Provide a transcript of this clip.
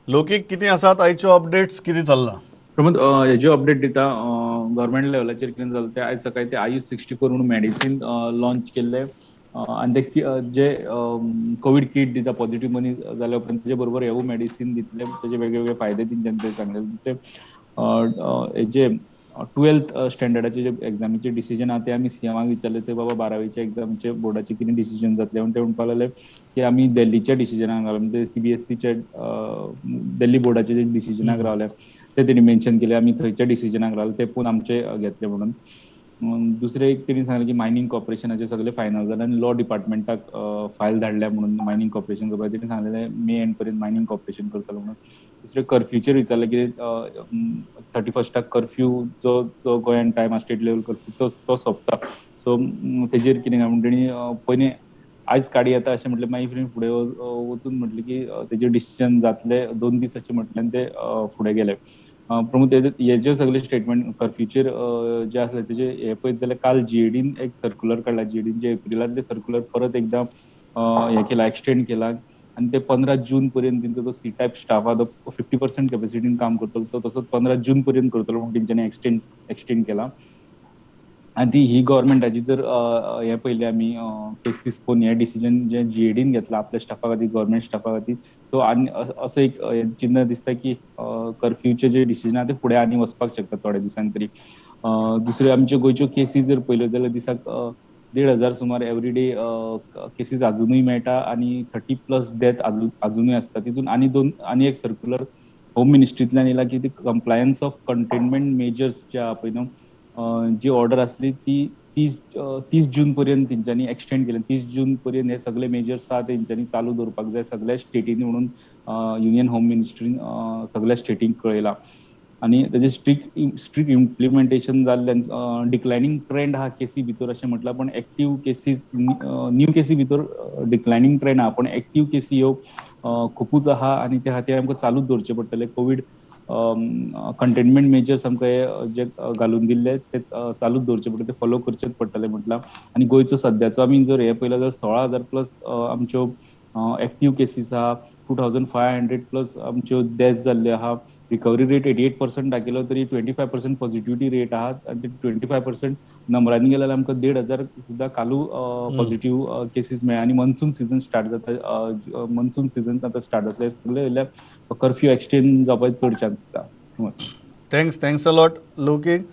लौकीक कितें आसात आयच्यो अपडेट्स, कितें चल्लां? प्रमोद, हेज्यो अपडेट दिता गव्हर्मेंट लेवलाचेर कितें जालें तें. आयज सकाळीं ते आयुष 64 म्हणून मेडिसीन लॉन्च केल्लें आनी ते जे कोवीड किट दिता पॉझिटिव्ह मनीस जाल्या उपरांत तेजे बरोबर हेवूय मेडिसीन दितले, तेजे वेगवेगळे फायदे तेंच्यांनी ते सांगले. दुसरें हेजे 12th स्टँडर्डाचे जे एग्जामीचे डिसिजन आहा ते आमी सीएमाक विचारले, ते बाबा 12वीच्या एग्जामचे बोर्डाचे कितें डिसिजन जातले म्हण ते म्हणपाक लागले की आमी दिल्लीच्या डिसिजनाक रावले, म्हणजे सीबीएसईच्या दिल्ली बोर्डाचे जे डिसिजनाक रावले ते तेणी मेन्शन केले, आमी थंयच्या डिसिजनाक रावले ते पूण आमचे घेतले म्हणून. दुसरें एक तेणी सांगलें की मायनींग कॉर्पोरेशनाचे सगळे फायनल जाले आनी लॉ डिपार्टमेंटाक फायल धाडल्या म्हणून मायनींग कॉर्पोरेशन करपाक. तेणी सांगलेलें मे एंड पर्यंत मायनींग कॉर्पोरेशन करतलो म्हणून. दुसरें कर्फ्यूचेर विचारलें की 31 कर्फ्यू जो जो गोंयान टायम आसा स्टेट लेवल कर्फ्यू तो सोंपता, सो तेजेर कितें काय म्हण तेणी पयलीं आयज काडी येता अशें म्हटलें, मागीर फुडें वचून म्हटलें की तेजेर डिसिजन जातले 2 दीस अशें म्हटलें आनी ते फुडें गेले. प्रमोद, हेजे सगळे स्टेटमेंट कर्फ्यूचेर जे आसले तेजे हे पळयत जाल्यार काल जीएडीन एक सर्क्युलर काडला. जीएडीन जे एप्रिलांतले सर्क्युलर परत एकदां हे केला, एक्सटेंड केला आनी ते 15 जून पर्यंत तेंचो तो सी टायप स्टाफ आहा तो 50% कॅपॅसिटीन काम करतलो, तो तसोच 15 जून पर्यंत करतलो म्हणून तेंच्यांनी एक्सटेंड केला. आनी ती ही गव्हर्मेंटाची जर हे पयले आमी केसीस पळोवन हे डिसिजन जे जीएडीन घेतला आपल्या स्टाफा खातीर, गव्हर्मेंट स्टाफा खातीर, सो आनी असो एक चिन्ह दिसता की कर्फ्यूचे जे डिसिजन आहा ते फुडें आनी वचपाक शकता थोड्या दिसांनी तरी. दुसऱ्यो आमच्यो गोंयच्यो केसी जर पळयल्यो जाल्यार दिसाक 1500 सुमार एवरीडे केसीस अजुनूय मेळटा आनी 30+ डेथ अजुनूय आसता. तितून आनी आनी एक सर्क्युलर होम मिनिस्ट्रींतल्यान येयला की ती कंप्लायन्स ऑफ कंटेनमेंट मेजर्स जे आहा पळय न्हू, जी ऑर्डर आसली ती 30 जून पर्यंत तेंच्यांनी एक्सटेंड केली. 30 जून पर्यंत हे सगळे मेजर्स आहा तेंच्यांनी चालू दवरपाक जाय सगळ्या स्टेटींनी म्हणून युनियन होम मिनिस्ट्रीन सगळ्या स्टेटींक कळयला. आनी तेजे स्ट्रिक्ट इम्प्लिमेंटेशन जाल्ल्यान डिक्लायनींग ट्रेंड आहा केसी भितर अशें म्हटलां, पण एक्टीव केसीस न्यू केसी भितर डिक्लायनींग ट्रेंड आहा, पण एक्टीव केसी ह्यो खुबूच आहा आनी त्या खातीर आमकां चालूच दवरचे पडटले. कोवीड कंटेनमेंट मेजर्स आमकां हे जे घालून दिल्ले ते चालूच दवरचे पडटले, ते फॉलो करचेच पडटले म्हटलां. आनी गोंयचो सद्याचो आमी जर हे पळयला जाल्यार 16,000+ आमच्यो एक्टीव केसीस आहा, 2,500+ आमच्यो डेथ जाल्ल्यो आहा, रिकवरी रेट 88% दाखयलो तरी 25% पॉझिटिव्हिटी रेट आहा आनी 25% नंबरांनी गेल्यार आमकां 1,500 सुद्दां कालू पॉझिटिव्ह केसीस मेळ्ळे. आनी मॉन्सून सिजन स्टार्ट जाता, मॉन्सून सिजन आतां स्टार्ट जातलें, सगळें कर्फ्यू एक्सटेंड जावपाचे चड चान्सीस आहा. Thanks a lot Loukik.